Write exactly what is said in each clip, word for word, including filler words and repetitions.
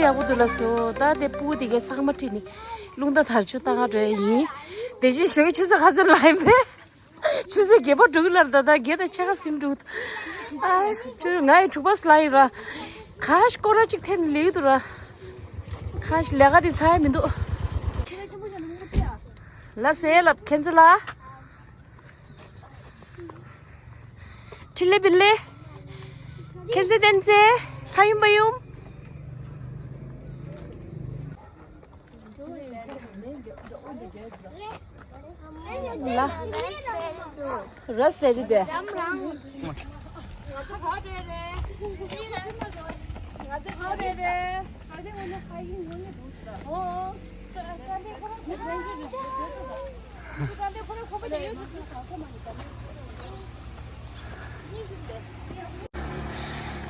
ཡག་པོ་འདུག་ལགས་སོ། ད་དེ་སྤུ་གུ་དེ་གའི་ཚང་མ་ཁྲིད་ནས་རླུང་རྟ་དར་ལྕོག་བཏང་ག་འགྲོ་ཡ་ཡིན། དེ་བཞིན་ཞོགས་ཀྱི་ཆུ་ཚོད་ག་ཚོད་ལ་ཡིན་པས། ཆུ་ཚོད་བརྒྱད་པ་འགྲོ་གི་ལར་ད་ལྟ་བརྒྱད་དང་ཕྱེད་ཀ་ཟིན་འདུག་ཨ་ཆུ་ང་ཡི་དྲུག་པ་སུ་ལ་ཡིན་ར། ཁ་ཤས་སྐོར་ར་གཅིག་ཐེབས་ནས་ལེགས་འདུག་ར། ཁ་ཤས་ལས་ཀ་དེ་ཚར་ཡ་མི་འདུག་ལ་ཟེར་ལབ་ཁྱེད་ཚོ་ལ། ཁྲི་ལེ་བི་ལེ། ཁྱེད་ཚོ་བསྟན་ཚེ། ལྷ་ཡུམ་པ་ཡུམ། ལ། རཱས་བེ་རི་དེ།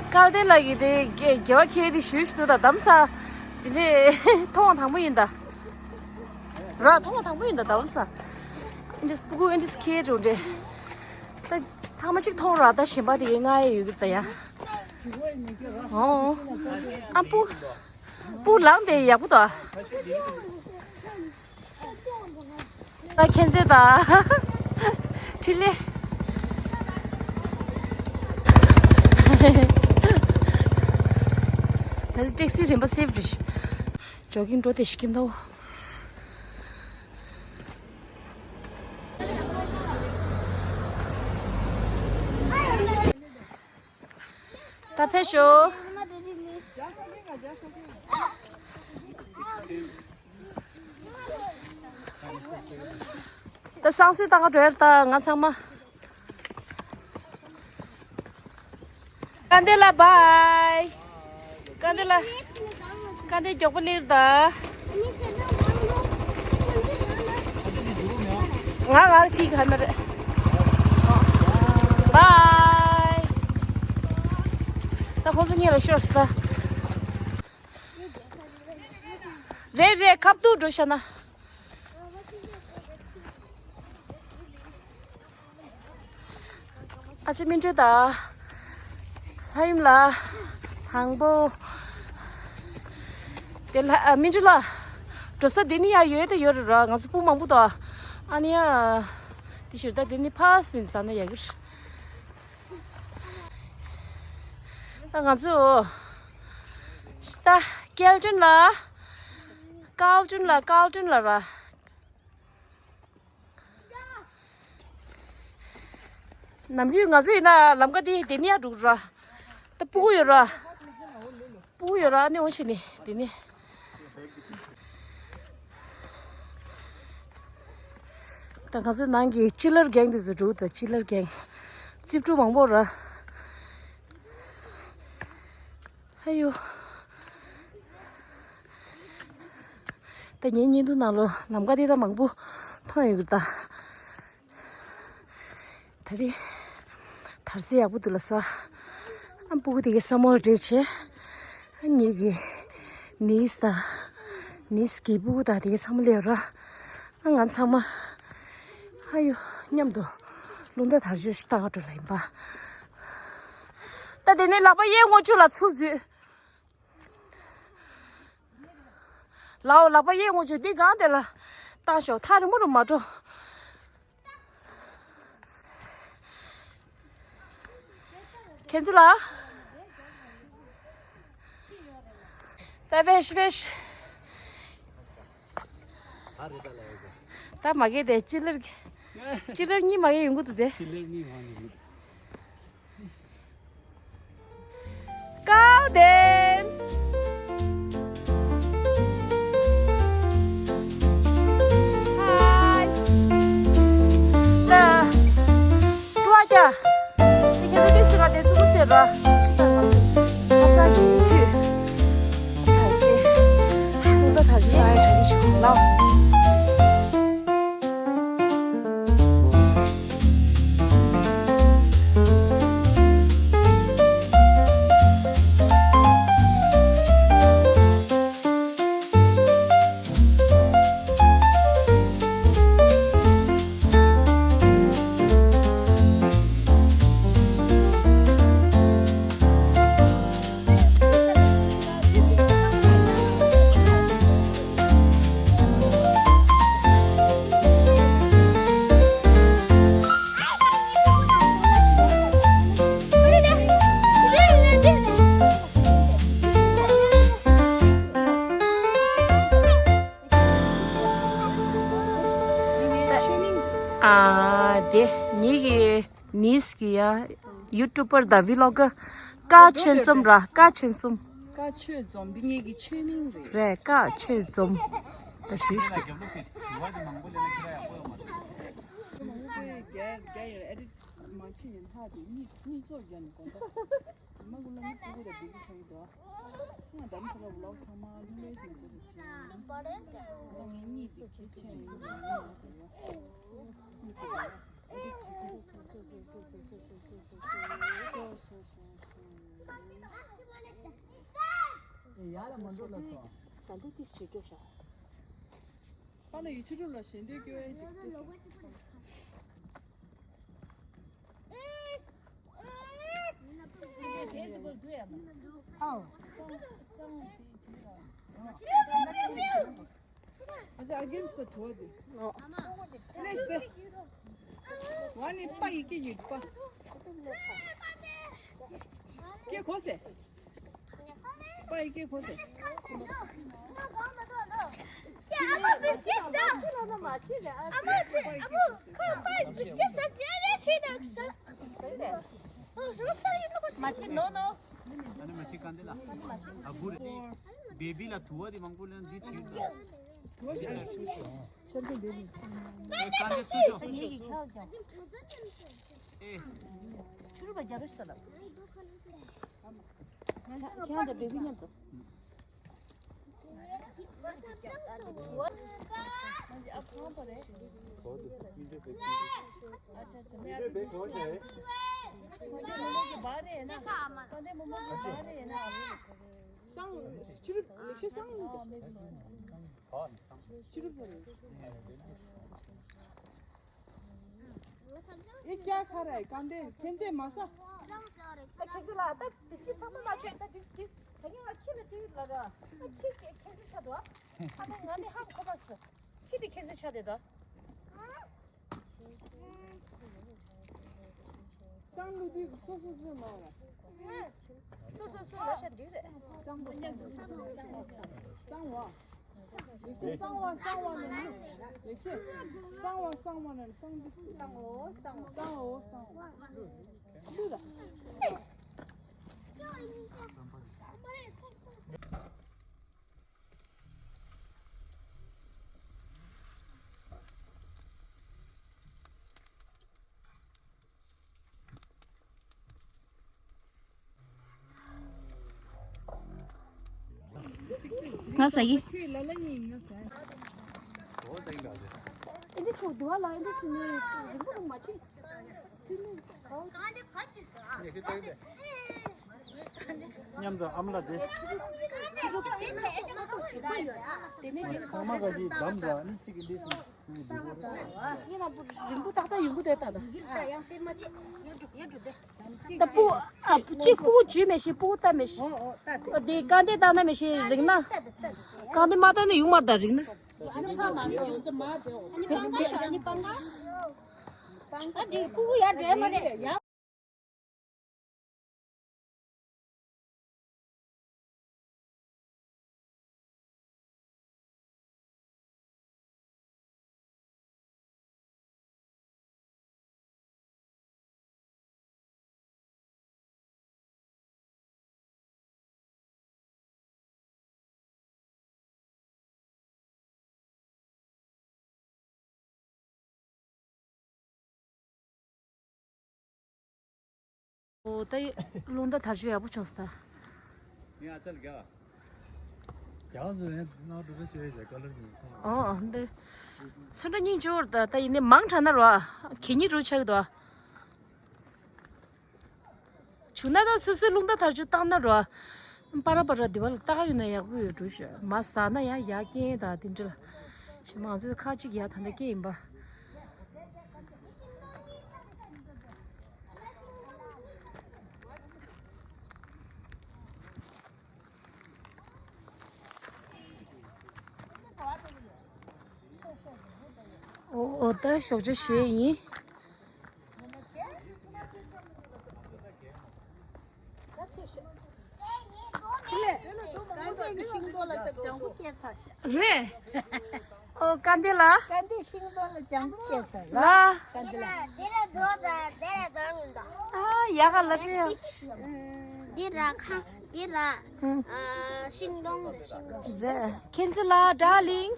སྐལ་ལྡན་ལགས་ཀྱིས་དེ་དགེ་དགེ་བ་ཁྱེར་དེ་ཞུས་ཞུ་དང་དམ་ས་དེ་འདྲས་མཐོང་བ་དང་པོ་ཡིན་ད། ར་མཐོང་བ་དང་པོ་ཡིན་ད་དམ་ས། ཨིན་ཌིས་སྤུ་གུ་ཨིན་ཌིས་ཁྱེར་འགྲོ་འདྲས། ད་ཚང་མ་གཅིག་མཐོང་ར་ད་གཞན་པ་དེ་གའི་ང་ཡི་ཡོད་གི་ད་ཡ། ཨོ། ཨ་སྤུ། སྤུ་ལངས་དེ་ཡག་པོ་ད། ད་ཁྱེད་ཚོས་ད། ཁྲི་ལེ། ད་ལྟ་ཊེག་སི་རིམ་པ་སེབ་རེད། ཇོ་གིང་འགྲོ་དེ་ཤི་ཀིམ་ད། ད་ཕེབས་ཤོག་ད་སང་སི་ཏང་ག་འགྲོ་ཡར་ད་ང་ཚང་མ། ཀ་འདི་ལ་བཱའི། ཀ་འདི་ལ། ཀ་འདི་མགྱོགས་པོ་སླེབས་ད། ང་ང་ཁྱི་ག་མ་རེད། བཱའི། ད་ཁོང་ཚོ་གཉིས་ལ་ཤོར་སོང་ད། རེད་རེད་ཁ་བཏུག་འགྲོ་ཤ་ན། ཨ་ཅེ་སྨིན་གྲོལ་དང་། ལྷ་ཡུམ་ལ། དང་པོ། དེ་ལ་ཨ་སྨིན་གྲོལ་ལ། འགྲོ་ས་དེ་ནི་ཡ་ཡོད་དེ་ཡོད་རེད་ར་ང་ཚོ་སྤུ་མང་པོ་དང་། ཨ་ནི་ཡ། དེ་ཕྱིར་ད་དེ་ནི་ཕ་སི་ནི་ཟ་ན་ཡ་གི་རེད། ད་ང་ཚོ། ད་སྐལ་སྒྲོན་ལ། སྐལ་སྒྲོན་ལ་སྐལ་སྒྲོན་ལ་ར། ནམ་རྒྱུན་ང་ཚོ་ཡིན་ན་ལམ་ཀ་འདི་དེ་ནས་ཡར་འགྲོ་གི་ར། ད་སྤུ་གུ་ཡོད་ར། སྤུ་གུ་ཡོད་ར་ཨ་ནི་འོང་ཕྱིན་ནས་དེ་ནས། ད་ང་ཚོ་ནང་གི་སྤྱི་ལར་རྒན་དེ་ཚོ་འགྲོ་གི་འདུག་སྤྱི་ལར་རྒན། རྩིབ་ཕྲུག་མང་པོ་ར། ཨ་ཡོ། ད་ངའི་བརྙན་ཐུང་ནང་ལོ་ལམ་ཀ་དེ་ད་མང་པོ་མཐོང་ཡོད་གི་ད། ད་རེས་དར་ཚིགས་ཡག་པོ་འདུག་ལ་སོ། ཨ་སྤུ་གུ་དེ་གའི་སྲ་མོ་ལ་འདྲེས་བྱས། ཨ་ངེད་ཀྱི་ནིས་དང་། ནིས་ཀྱི་སྤུ་གུ་དང་དེ་གའི་ཚང་མ་སླེབས་ར། ཨ་ང་ཚང་མ། ཨ་ཡོ་མཉམ་དུ་རླུང་རྟ་དར་ལྕོག་ཞིག་བཏང་འགྲོ་ལ་ཡིན་པ། ད་དེ་ནས་ལག་པ་གཡས་ངོ་ཅུ་ལ་ཚུར་འཛུལ། ལའོ་ལག་པ་གཡས་ངོ་ཅུ་འདི་སྒང་དེ་ལ་བཏང་ཤོག་ཐག་རིང་པོ་རུ་མ་འགྲོ། ཁྱེད་ཚོ་ལ། ད་བེཤ་བེཤ། ད་མ་གི་དེ་སྤྱི་ལར། སྤྱི་ལར་གཉིས་མ་གི་ཡོང་གི་འདུག་དེ། སྤྱི་ལར་གཉིས་མ་གི་ཡོང་གི་འདུག་ཀའོ་ལྡན། ཧའི། ད། ཀྲུ་ཨ་ཀྱ། དེ་ཁྱེད་ཚོ་ཏོག་ཙམ་ང་དེ་ཚོ་སྐུ་ཚེ་ར། ཕྱི་ལྟར་ང་ཚོ་ཁ་སང་ཅིག་ཡིན་ཁྱོད། ཨ་ཙི། ཁོང་ད་ད་རིང་ཨ་ཡ་གྲ་རིགས་ཤིག་ལའོ། དེ་ངེད་ཀྱི་ནིས་ཀྱི་ཡ་ཡུ་ཊུབ་པར་དང་བི་ལོག་གར་ཀ་ཆོས་འཛོམས་ར། ཀ་ཆོས་འཛོམས། ཀ་ཆོས་འཛོམས་འདི་ངེད་ཀྱི་ཆོས་མིང་རེད། རེད། ཀ་ཆོས་འཛོམས། ད་ཞུས་ཞུས། མ་ཕྱི་ཡིན་ཧ་དེ་གཉིས་གཉིས་ཚོགས་རྒྱ་ནས་དགོངས་དག་མ་གུ་ལ་མི་སྤུ་གུ་ར་བི་ཟི་ཆགས་འདུག་ང་འདམ་ས་ལ་ལོག་ཚང་མ་ལྷུང་ལྷུང་ཞིག་འདུག་ང་གཉིས་ཀྱི་ཁྱི་ཆེན་ཡིན་ཟེར་ན་དེ་བ། ཡར་ལ་མ་འགྲོ་ལ་སོང་། ཞལ་འདེབས་ཏིས་བྱེད་རྒྱུ་ཤ། པ་ལ་ཡི་ཆུ་རུ་ལ་ཞལ་འདེབས་སྐྱོ་ཡ་ཅིག་ཏིས། ཨ་ཅག་against the door དེ། Let's go. ཝ་ནི་པ་ཡི་གེ་ཡིག་པ། ཀེ་གོ་སེ། པ་ཡི་གེ་གོ་སེ། ཨ་མ་བིས་ཀིཊ་ཟ། ཨ་མ་ཁོ་པ་ཡི་བིས་ཀིཊ་ཟ། ཨ་མ་ཁོ་པ་ཡི་བིས་ཀིཊ་ཟ། ཨ་མ་ཁོ་པ་ཡི་བིས་ཀིཊ་ཟ། ཨ་མ་ཁོ་པ་ཡི་བིས་ཀིཊ་ཟ། མ་བྱེད། ནོ་ནོ། ཨ་ནི་མ་བྱེད་ག་འདི་ལ། ཨ་བུ་རེ། བེ་བི་ལ་དུ་བ་དེ་མང་པོ་ལེན་འདི་བྱེད། དུ་བ་དེ་ཨ་སུ་ཤོ། ཤར་གི་འདི་ནི། ཨེ་ག་འདི་སུ་ཤོ་སུ་ཤོ་སུ་ཤོ། ཨེ། ཆུ་རུ་བ་རྒྱ་རུ་ཤི་ད་ལ། ཁྱེད་ད་བེ་བི་མཉམ་དུ། ཨེ་ཀྱ་ཁ་ར་གང་དེ་ཁྱེད་ཚེ་མ་ས། ད་ཁྱེད་ཚེ་ལ་ད་བིས་ཀིཊ་ཚང་མ་མ་ཆད། ད་དིས་དིས་ད་ངས་ང་ཁྱེད་ལ་དྲིས་ལ་ར། ད་ཁྱེད་ཀྱི་ཁྱེད་ཚེ་ཆ་དོ། ཨ་ད་ང་ནི་ཧམ་ཁོ་མ་སི། ཁྱེད་དེ་ཁྱེད་ཚེ་ཆ་དེ་དོ། སང་ལུ་དུས་སོ་སོ་སོ་མ་ར། སོ་སོ་སོ་ལ་ཤ་འདི་རེད། སང་བ་སང་བ་སང་བ། ལེགས་བཤད་གསང་བ་གསང་བ་ནི་ནི། ལེགས་བཤད་གསང་བ་གསང་བ་ནི་གསང་འདི། གསང་འོ་གསང་བ། གསང་འོ་གསང་བ། ལུས་ལ། ང་ཟ་གི། ཨེ་འདི་ཚོ་དུ་བ་ལ་ཨེ་འདི་ཚོ་ནི་རིང་པོ་རུ་མ་ཆེ། མཉམ་དུ་ཨ་མ་ལ་དེ། ཚང་མ་ག་གི་འདམ་འདྲ་ཨ་ནི་གཅིག་གི་འདི་སོང་། ངའི་ནང་པོ་རིང་པོ་ཏག་ཏག་ཡོང་གི་འདུག་ད་ད། ད་སྤུ་གུ་ཨ་སྤུ་གུ་འཇུས་མེད་ཤི། སྤུ་གུ་ལྟ་མེད་ཤི། འོ་འོ་ལྟ་དེ། དེ་རྐང་སྟེགས་བཏང་ན་མེད་ཤི་རིང་ན། རྐང་སྟེགས་མ་བཏང་ན་ཡོང་མར་ད་རིང་ན། ཨ་ནི་ཕ་མ་ནི་ཡོང་ཙམ་མ་དེའོ། ཨ་ནི་ཕ་མ་ཤི་ཨ་ནི་པང་ག་པང་ག་འདི་སྤུ་གུ་ཡར་འགྲོ་ཡ་མ་རེད་ཡ། ཨོ་ད་རླུང་རྟ་དར་ཆུ་ཡག་པོ་བྱུང་སོང་ད། ངས་ཨ་ཅག་ལ་རྒྱག་རྒྱག་བཟོ་ཡན་ནག་འགྲོ་གི་བྱོས་བྱས་ཀ་ལར་ཡིན། ཨོ་འདི་ཚོན་ཁྲ་སྙིང་རྗེ་བོར་ད་ད་ཡིན་ནའི་མང་དྲགས་ན་རོ་གད་སྙིགས་རུ་ཆགས་འདུག་བྱུང་ན་ད་སོ་སོའི་རླུང་རྟ་དར་ཆུ་བཏང་ན་རོ། པ་ར་པ་ར་འདི་བ་ལ་བཏགས་ཡོད་ན་ཡག་པོ་ཡོད་འགྲོ་ཞོ། མ་ཟ་ན་ཡང་ཡ་རྐྱེན་དང་དེ་འདྲ་ལ། ཞེ་མང་ཚོས་ཁ་ཅིག་ཡ་ད་ལྟ་སྐྱེ་ཡིན་པ། ཨོ་ཨོ་ད་ཞོགས་ཇ་ཞུ་ཡས་ཡིན། ཤིང་ཏོག་ལ་ལྟ་ལྗང་གུ་སྐྱེས་ཚར་ཤག་རེད། ཨོ་དཀའ་འདི་ལ། དཀའ་འདི་ཤིང་སྡོང་ལ་ལྗང་གུ་སྐྱེས་ས་ལ། ལ། དཀའ་འདི་ལ། དེ་ར་དེ་ར་དོ་ད་དེ་ར་དོ་མི་འདུག་ཨ་ཡག་ག་ལ་རེད། འདི་ར་ཁ་འདི་ར། ཨ་ཤིང་སྡོང་རེད་ཤིང་སྡོང་། རེད། ཁྱེད་ཚོ་ལ་ཌར་ལིང་།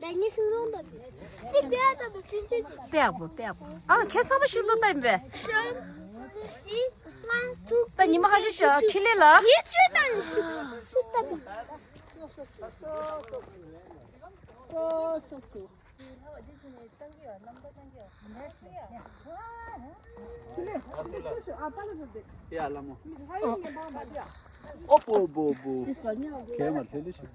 ད་ནི་ཤིང་སྡོང་དང་། ཅིག་དེ་ལྟ་བུ་ཆུང་ཆུང་ཅིག་དཔེ་ཡག་པོ་དཔེ་ཡག་པོ། ཨ་ཁྱེད་ཚང་མ་ཤིང་སྡོང་ལྟ་ཡིན་པས། གསུམ། བཞི། ལྔ། དྲུག་ད་ཉི་མ་ཁ་ཤས་ཤིག་འཕྲིན་ལས་ལ། ཡིད་ཆེས་དང་ཤིང་སྡོང་ལྟ་བུ། སོ་སོ་ཆུ། ཡ་ལ་མོ། ཨོ་པོ་པོ་པོ། ཁྱེད་མ་ལྷོད་ལྷོད་ཤིག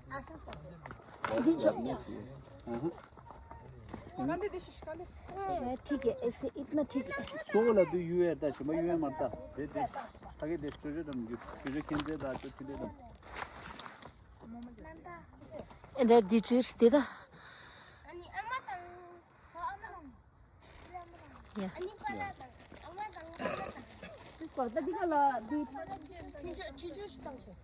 ठीक है, ऐसे इतना ठीक है। སོ་ལ་དུ་ཡུ་ཨེ་ད་ཞི་མ་ཡུ་ཨེ་མ་ད་དེ་དེ་ད་གེ་དེ་ཅོ་ཅོ་དམ་རྒྱུ་ཅོ་ཅོ་ཁྱེད་ཚེ་ད་ཅོ་ཅོ་དམ། ཨེ་འདྲ་དེ་ཅིར་དེ་ད། ཡ། སིས་པ་ད་འདི་ག་ལ་འདི་ཆུ་ཆུ་ཆུ་ཆུ་ཞིག་བཏང་ཤོག་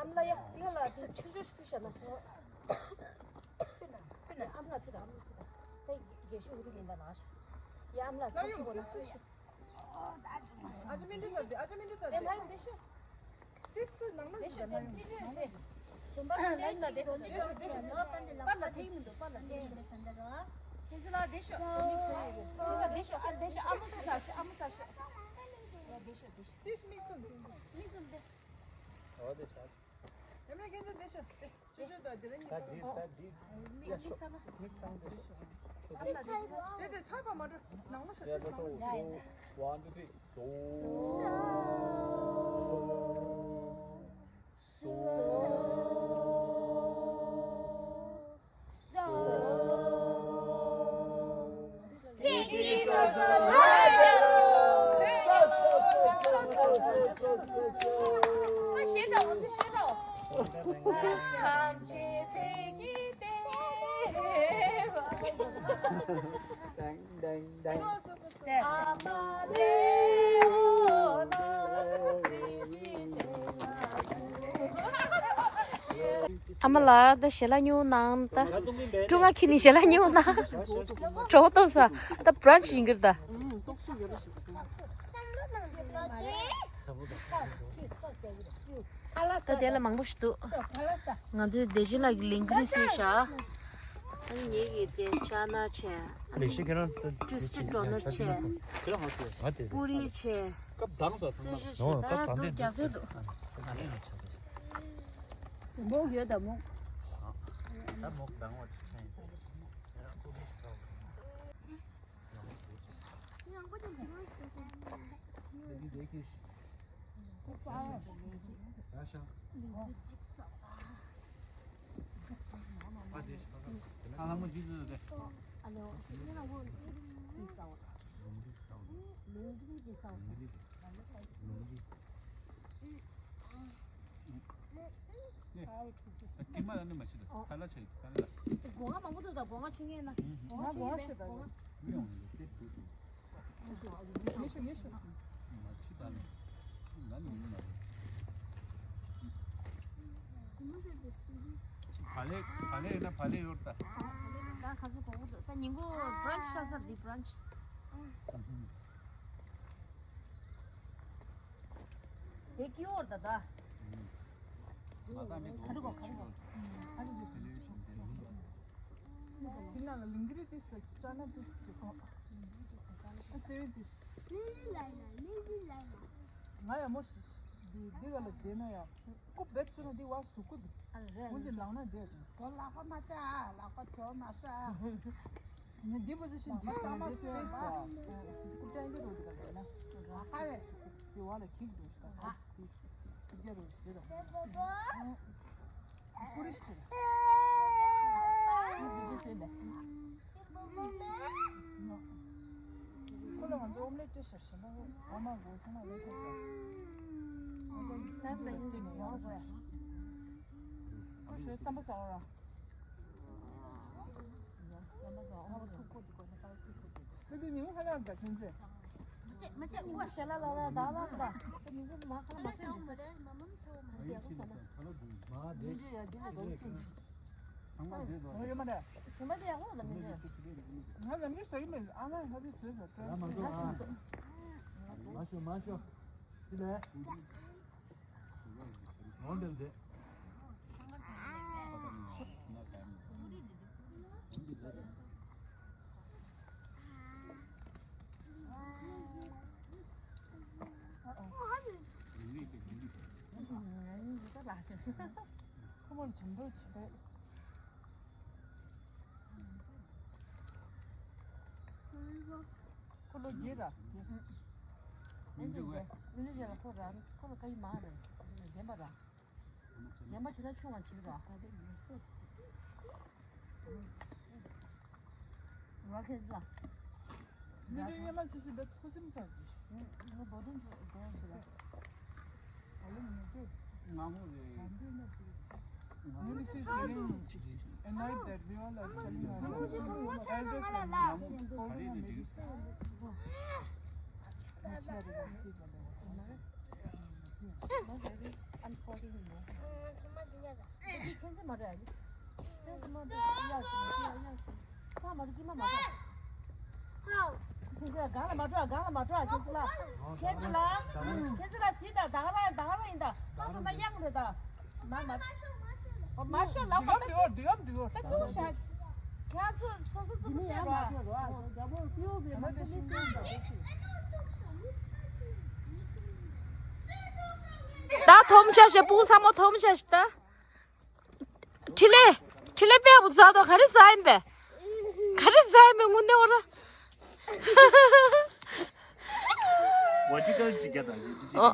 ཨམ་ལ་ཡ་འདི་ག་ལ་འདི་ཆུ་ཆུ་ཞིག་བཏང་ཤོག་ཨམ་ལ་ཐུག་ཨམ་ལ་ཐུག་ད་རྒྱལ་ཤོས་འུ་ཐུག་མིན་པ་ན་ཡ་ཨམ་ལ་ཐུག་ཆུ་གོ་ན་ཨ་ཅག་མི་འདུག་ཨ་ཅག་མི་འདུག་ཨ་ཅག་མི་འདུག་ཨ་ཅག་མི་འདུག་ཨ་ཅག་མི་འདུག་དེ་སུ་ནང་ལ་ཞིག་ལ་ཡོད། ཞེན་པ་ལ་ཡིན་ན་དེ་དོན་དེ་ཞིག་ལ་ཡོད། པར་ལ་ཐེག་མི་འདུག་པར་ལ་ཐེག་མི་འདུག་དེ་ཚོ་ལ་དེ་ཤོག་དེ་ཚོ་ལ་དེ་ཤོག་ཨ་དེ་ཤོག་ཨ་མོ་ཚོ་ལ་ཤོག་ཨ་མོ་ཚོ་ལ་ཤོག་དེ་མིག་བཙུམ་མིག་བཙུམ་དེ། ཨོ་དེ་ཤོག་དེ་མིག་ཁྱེད་ཚོ་དེ་ཤོག་དེ། ད་འགྲིག་ད་འགྲིག་ཡ་ཤོག་མིག་ཚང་དེ་ཤོག་མིག་ཚང་དེ་ཤོག་དེ་དེ་ཕར་ཕར་མ་འགྲོ་ནང་ལ་ཤོག་དེ་ནང་ལ་ཤོག one two three so so so ཨ་མ་ལགས་ད་ཞལ་ལག་ཉོ་གནང་ད། ཀྲུང་ཨ་ཁྱེད་ནི་ཞལ་ལག་ཉོ་གནང་། གྲོགས་ཏོ་ས་ད་བྷ་རན་ཆི་ཡིན་གྱི་རེད་ད། ད་དེ་ལ་མང་པོ་ཞིག་འདུག་ང་ཚོའི་བདེ་ཆེན་ལགས་ཀྱི་ལིང་ཀྲི་བཟོས་བཞག་ཨ་ནི་ངེད་ཀྱི་དེ་ཅ་ན་བྱས། ཨ་ནི་ཊུ་སི་ཊི་ཌོ་ནཊ་བྱས། པུ་རི་བྱས། སོ་ཞོ་བྱས། ད་འདུག་རྒྱ་མཚོ་འདུག་མོག་ཡོད་ད་མོག་ལུང་རིགས་ཀྱི་ས་འོག་ལུང་རིགས་ཀྱི་ས་འོག་ལུང་རིགས། ཨ་ཀྱེ་མ་ལ་ནི་མ་ཤི་ལ་ཁ་ལ་ཆ་ཡི་ཁ་ལ། སྒོ་ང་མང་པོ་འདུག་སྒོ་ང་ཆུ་ངན་ན་སྒོ་ང་ཆུ་ངན་མེད་སྒོ་ང་། མི་ཡོང་ལ་དེ་དུས་དུས། ངེས་ཤོག་ངེས་ཤོག་ངེས་ཤོག་མ་ཤི་ད་ནི་ང་ནི་མི་མ་རེད། བ་ལེ་བ་ལེ་ཡིན་ན་བ་ལེ་ཡོད་ད། ད་ཁ་ཚུ་གོ་གོ་འདུག་ད་ཉིན་གུང་བྷ་རན་ཆི་ཤ་ས་འདི་བྷ་རན་ཆི། དེ་ཀི་ཡོར་ད་ད། ཁ་རི་གོ་ཁ་རི་གོ་ཁ་རི་གོ་དེ་ནང་ལ་ལིང་གི་རི་ཏིས་དང་ཅ་ན་ཏིས་ཀྱི་སོགས། ཨ་སེ་བན་ཏིས། ལི་ལི་ལ་ཡ་ལི་ལི་ལ་ཡ། ང་ཡང་མོ་ཤི་འདི་འདི་ག་ལ་བསྡད་ན་ཡང་ཁོ་བེད་ཚུད་ན་འདི་བ་ཟུག་གི་འདུག་ཨ་རེད། འོན་ཏེ་ལངས་ན་བསྡད་འདུག་ཁོ་ལག་པ་མ་ཟ་ཨ་ལག་པ་བྱོ་མ་ཟ་ཨ། ངས་འདི་པོ་ཟི་ཤིན་འདི་ལྟ་མ་སོས་པ། ཟི་ཀུ་ཏྲན་གི་རོ་འདི་ག་ལ་ན། ཨ་ཁ་བས་འདི་བ་ལ་ཁིག་འདུག་ཤ་ཨ། འདི་རྒྱ་རོ་ཟི་ར། ཀུ་རི་ཤི། ཁོ་ལ་ང་ཚོ་ཨོམ་ལེ་ཊི་ཤར་ཤར་ན་ཨ་མ་གོ་ཚང་མ་ལེ་ཊི་ཤར། ང་ཚོ་ཨོམ་ལེ་ཊི་ནས་ཡོང་ཤར། ཨ་ཤོད་རྩམ་པ་ཟ་འོ་ར། རྩམ་པ་ཟ་འོ་ར། ཁོ་དེ་ཉིན་ཧ་ལམ་ད་ཁྱོད་ཚེ། མ་ཆེ་ཨུ་ཤ་ལ་ལ་ལ་ད་ལ་ད་ད་མི་འདི་མ་ཁ་ལ་མ་ཁ་ལ་ཟ་མ་རེད། མ་མ་མ་ཆོ་མ་རེད། ཡག་པོ་ཟ་ན་མི་འདི་ཡ་འདི་ལ་གོ་ཆུ་ཚང་མ་འདི་ཡོད་མ་རེད། ཆུ་མ་འདི་ཡག་པོ་ལ་མི་འདི་ང་ལ་མི་ཟ་གི་མེད། ཨ་ང་ཧ་དི་ཟོས་ཟ་ད་ཡ་མ་འདུག་ཨ། མ་ཤོ་མ་ཤོ། ཅི་ལས། འོང་འདི་ལ་དེ། ཁོ་མོར་བྱམས་པོ་བྱེད་པས། ཁོ་ལོ་རྒྱས་ར་རྒྱས། མི་འདུག་གས། མི་འདུག་རྒྱས་ལ་ཁོ་ར་ཁོ་ལ་ཁ་ཡི་མ་ར་རྒན་པ་ར། རྒན་པ་བྱེད་ན་ཆུང་བ་བྱེད་ར། ང་ཁེ་ཟ། མི་རིགས་སྔོན་མ་ཆེ་ཤོས་འདི་ཐུགས་སེམས་ཚང་གི། ང་བོ་དོན་ཆེ་དོན་ཆེ་ལ། ཨ་ལེ་མི་དེ། ང་མོ་རེད། ང་འདི་ནས་དེ། ང་མོ་This is really annoyed that we all are telling our elders and holding a baby. I'm forty, you know. ཁྱེད་ཚོ་མ་འགྲོ་ཡ། ཁྱེད་ཚོ་མ་འགྲོ་ཡ། ཁྱེད་ཚོ་མ་འགྲོ་ཡ། ཁྱེད་ཚོ་ལ་སྒང་ལ་མ་འགྲོ་ཡ། སྒང་ལ་མ་འགྲོ་ཡ། ཁྱེད་ཚོ་ལ། ཁྱེད་ཚོ་ལ། ཁྱེད་ཚོ་ལ་གཟིགས་དང་ད་ག་རང་ད་ག་རང་ཡིན་ད། ཁོང་ཚོ་ན་གཡང་རེད་ད། ན་མ། མ་ཤོ་ལ་མ་འགྲོ་ཡ། འགྲོ་ཡ་འགྲོ་ཡ། ད་ཐུག་ཤ། ཁྱེད་ཚོ་སོ་སོ་སོ་སོ་ཟེར་རོགས། ད་ཐོམ་ཆ་ཞེ་པུ་ཚང་མ་ཐོམ་ཆ་ཞེ་ད། ཁྲི་ལེ། ཁྲི་ལེ་དཔེ་བུ་ཛ་དོ་ག་རེ་ཟ་ཡིན་པས། ག་རེ་ཟ་ཡིན་པས་དངོས་གནས་འོ་ར། ཝར་ཊི་ཀལ་ཅིག་རྒྱག་དང་ཞིག་ཅིག་ཨོ།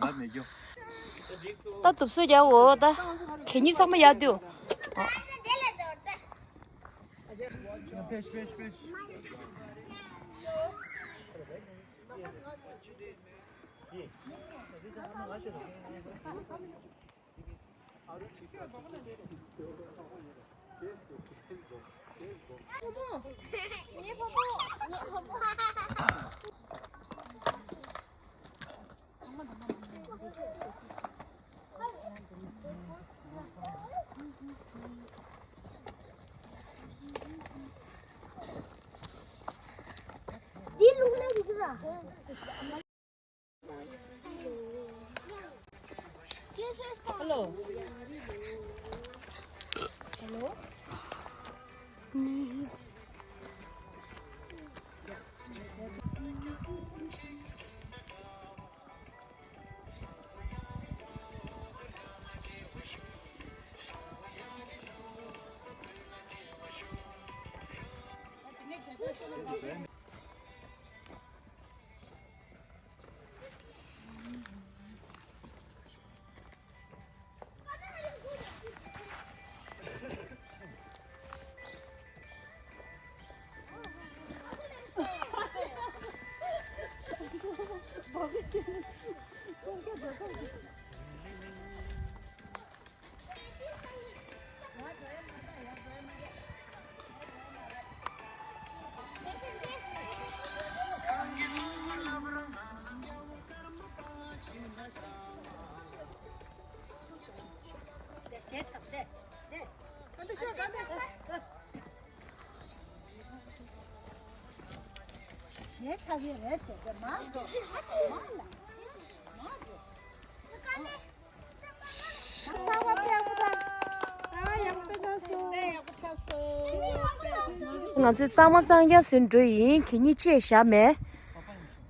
ད་དུབ་སོ་རྒྱག་འོ་ད། གད་སྙིགས་ཚང་མ་ཡར་ལྟོས། ཕེཤ་ཕེཤ་ཕེཤ། འདི་ལུག་ན་རིག་ར། Hello. Hello. ང་ཚོས་གཙང་མ་གཙང་རྐྱང་བཟོས་འགྲོ་ཡིན། གད་སྙིགས་ཅེས་བཞག་མེད།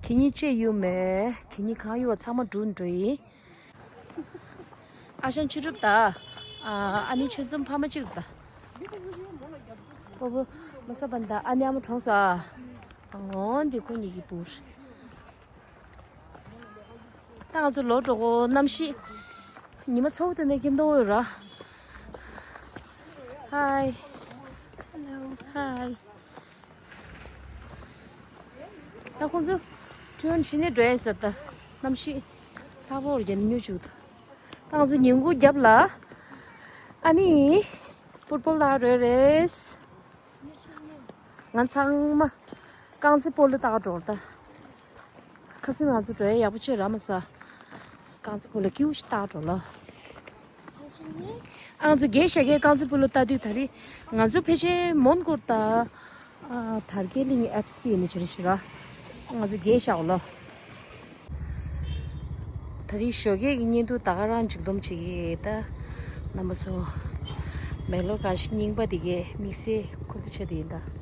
གད་སྙིགས་ཅེས་གཡུག་མེད། གད་སྙིགས་གང་ཡོད་པ་ཚང་མ་སྒྲུག་འགྲོ་ཡིན། ཨ་ཞང་ཆོས་གྲུབ་དང་། ཨ་ནི་ཆོས་འཛོམས་ཕ་མ་གཅིག་དང་། སྤོ་བོ་མ་ས་པན་དང་ཨ་ནེ་ཨ་མ་གྲོངས་སོང་། ཨ་ངོ་འདི་ཁོ་གཉིས་ཀྱི་བུ་རེད། ད་ང་ཚོ་ལོག་འགྲོ་གོ། གནམ་གཤིས་ཉི་མ་ཚ་བོ་དེ་ནས་ཁྱིམ་དུ་འོད་ར། Hi. Hello. Hi. ད་ཁོང་ཚོ་ཁྲུན་ཤི་ནས་འགྲོ་ཡིན་ཟེར། ད་གནམ་གཤིས་ཚ་བོ་རྒྱ་ནི་ཉུ་བཅུག་ད་ང་ཚོ་ཉིན་གུང་རྒྱབ་ལ་ཨ་ནི་ཕུཊ་བོལ་ལ་རོལ་རེས། ང་ཚང་མ་རྐང་རྩེད་སྤོ་ལོ་ལྟ་ག་འགྲོ་ད། ཁ་སང་ང་ཚོ་འགྲོ་ཡ་ཡག་པོ་བྱས་ར་མ་ཟ། རྐང་རྩེད་སྤོ་ལོ་སྐྱིད་པོ་ཞིག་བཏང་འགྲོ་ལ། ཨང་ཚོ་རྒན་ཤག་གིས་རྐང་རྩེད་སྤོ་ལོ་ལྟ་དུས་ད་རེས་ང་ཚོ་ཕལ་ཆེར་མོན་གྷོར་ད། ཨ། དར་རྒྱས་གླིང་ཨེཕ་སི་ནས་བྱེད་རེད་ཤི་ར། ང་ཚོ་རྒན་ཤག་ལ། ད་རེས་ཞོགས་ཀས་ཀྱི་བརྙན་ཐུང་ད་ག་རང་མཇུག་སྡོམ་བྱེད་ཀྱི་ད། རྣམ་པ་ཚོ། མེག་ལོར་གང་ཞིག་རྙིང་པ་དེ་གའི་དམིགས་བསལ་ཁོ་ཚོ་ཆེད་དུ་ཡིན་ད།